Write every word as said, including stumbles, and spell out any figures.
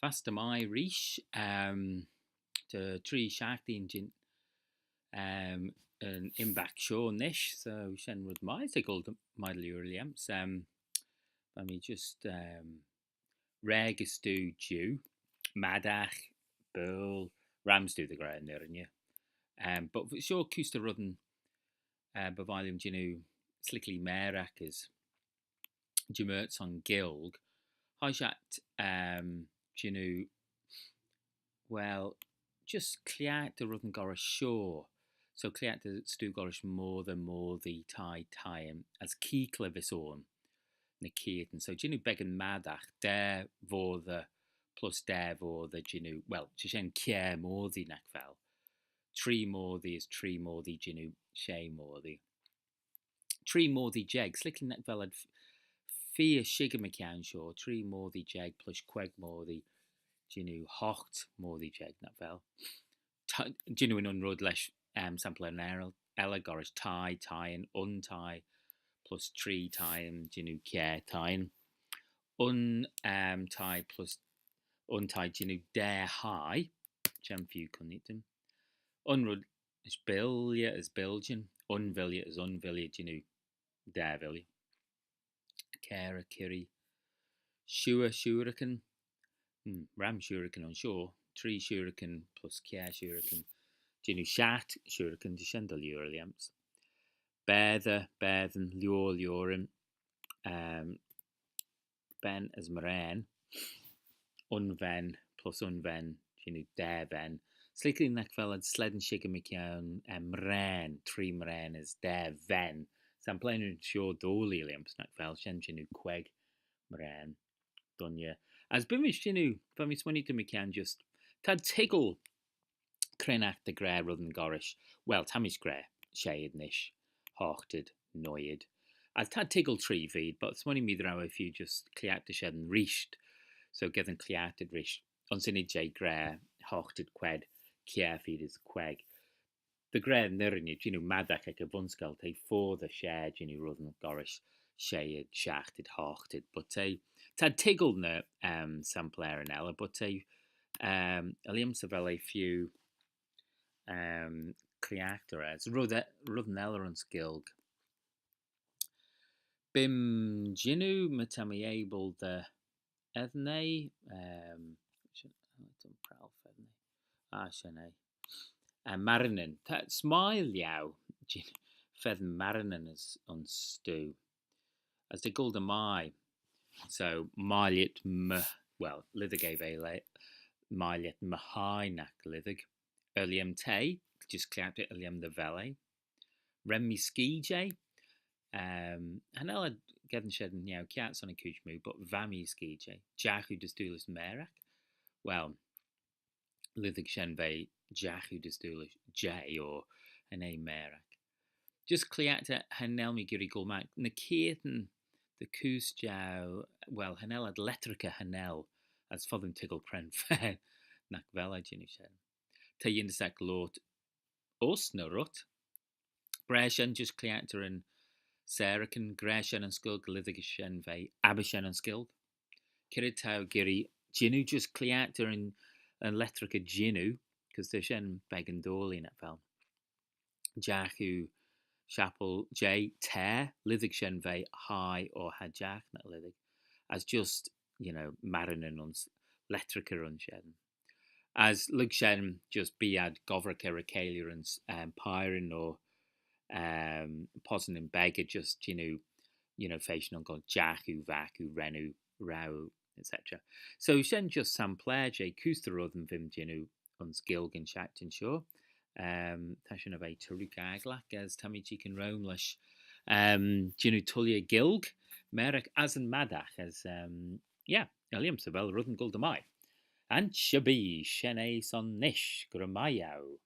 Vass da mie reesht, um, ta tree shiaghtin jeant, um, yn imbagh shoh nish, so shen red mie, ta goll mie dy liooar lhiams. Um, va mee just, um, gra gys doo jiu, maddaght, Baarle, ram stoo dy ghra yn irriney. Um, but shoh kuse dy reddyn, uh, by vie lhiam jannoo s'liklee mairagh as jannoo son Gaelg. Hie shat, um, jannoo, well, just cliaghtey reddyn gollrish shoh. So cliaghtey stoo gollrish moddey, moddee, thie, thieyn, as keeaghyn vees ayn ny keayrtyn. So jannoo beggan maddaght, daa voddey plus daa voddey jannoo, well, ta shen kiare moddee, nagh vel. Tree moddee as tree moddee jannoo shey moddee. Tree moddee jeig, s'liklee nagh vel ad f-, feer shickyr mychione shoh, tree moddee jeig plus queig moddee jannoo hoght moddee jeig, nagh vel. T-, jannoo yn un red lesh, um, sampleyr elley, elley gollrish thie, thieyn, un thie plus tree thieyn, jannoo kiare thieyn. Un, um, thie plus un thie jannoo daa hie, shen feeu cooinaghtyn. Un red lesh billey as biljyn, un villey as un villey, jannoo daa villey. Kiare, kirree. Shuyr, shuyraghyn. Hmm, ram shuyraghyn ayns shoh. Tree shuyraghyn plus kiare shuyraghyn jannoo shiaght shuyraghyn, ta shen dy liooar lhiams. Baatey, baatyn, lioar, lioaryn. Um, ben as mraane. Un ven plus un ven, jannoo daa ven. S'liklee nagh vel ad slane shickyr mychione, eh, mraane, tree mraane as daa ven. Sampleyr ayns shoh doillee lhiams, nagh vel, shen jannoo queig mraane dooinney. As bee mee jannoo, va mee smooinaghtyn mychione just, t'ad toiggal cre'n aght dy ghra reddyn gollrish. Well, ta mee dy ghra sheyad nish, hoghtad, nuyyad. As t'ad toiggal tree feed, but smooinee mee dy row eh feeu just cliaghtey shen reesht. So geddyn cliaghtey reesht. Ayns shen jeh gra hoghtad, queig, kiare feed as queig. Dy ghra yn irriney, jannoo maddaght ec y vunscoill, t'eh foddey share jannoo reddyn gollrish sheyad, shiaghtad, hoghtad, but t'eh, t'ad toiggal ny, um, sampleyryn elley, but t'eh, um, er lhiam's dy vel eh feeu, um, cliaghtey as. Red, reddyn elley ayns Gaelg. Bee'm jannoo, my ta mee abyl dy eddin eh, um, shen, oh, t'ad prowal feddyn eh. Ah, shen eh. Uh, marranyn. Ta, s'mie lhieu, jannoo, feddyn marranyn as, ayns stoo. As t'ad goll dy mie. So, mie lhiat my, well, lhisagh eh ve le, mie lhiat my hie, nagh lhisagh. Er lhiam t'eh, just cliaghtey er lhiam dy vel eh. Ren mee skee jeh. Um, cha nel ad geddyn shen niau kiart son y chooid smoo, but va mee skee jeh. Jagh oo dys Doolish mairagh. Well, lhisagh shen ve jagh oo dys Doolish jeh, or cha nel mairagh. Just cliaghtey, cha nel mee geearree goll magh. Ny keayrtyn dy chooid jeu, well, cha nel ad lettraghey, cha nel, as foddym toiggal cre'n fa nagh vel eh jannoo shen. Ta yindyssagh loayrt uss ny rhyt. Gra shen, just cliaghtey yn saaraghyn, gra shen ayns Gaelg, lhisagh shen ve abysshen ayns Gaelg. C'red t'ou geearree jannoo, just cliaghtey yn, yn lettraghey jannoo, 'cause ta shen beggan doillee, nagh vel. Jagh oo shappal jeh, ta, lhisagh shen ve hie or cha jagh, nagh lhisagh. As just, you know, marranyn ayns, lettraghey ayns shen. As lurg shen, just bee ad gobbraghey ry-cheilley ayns, um, piyrin or, um, possanyn beggey, just, you know, you know, feysht nagh vel, jagh oo, vaik oo, ren oo, row oo, et cetera. So shen just sampleyr jeh kuse dy reddyn vee'm jannoo ayns Gaelg yn çhiaghtin shoh. Um, ta shin er ve tarroogh agglagh, as ta mee jeeaghyn roym lesh, um, jannoo tooilley Gaelg, mairagh as yn maddaght, as, um, yeah, er lhiam's dy vel reddyn goll dy mie. Ansherbee, shen eh son nish, gura mie eu.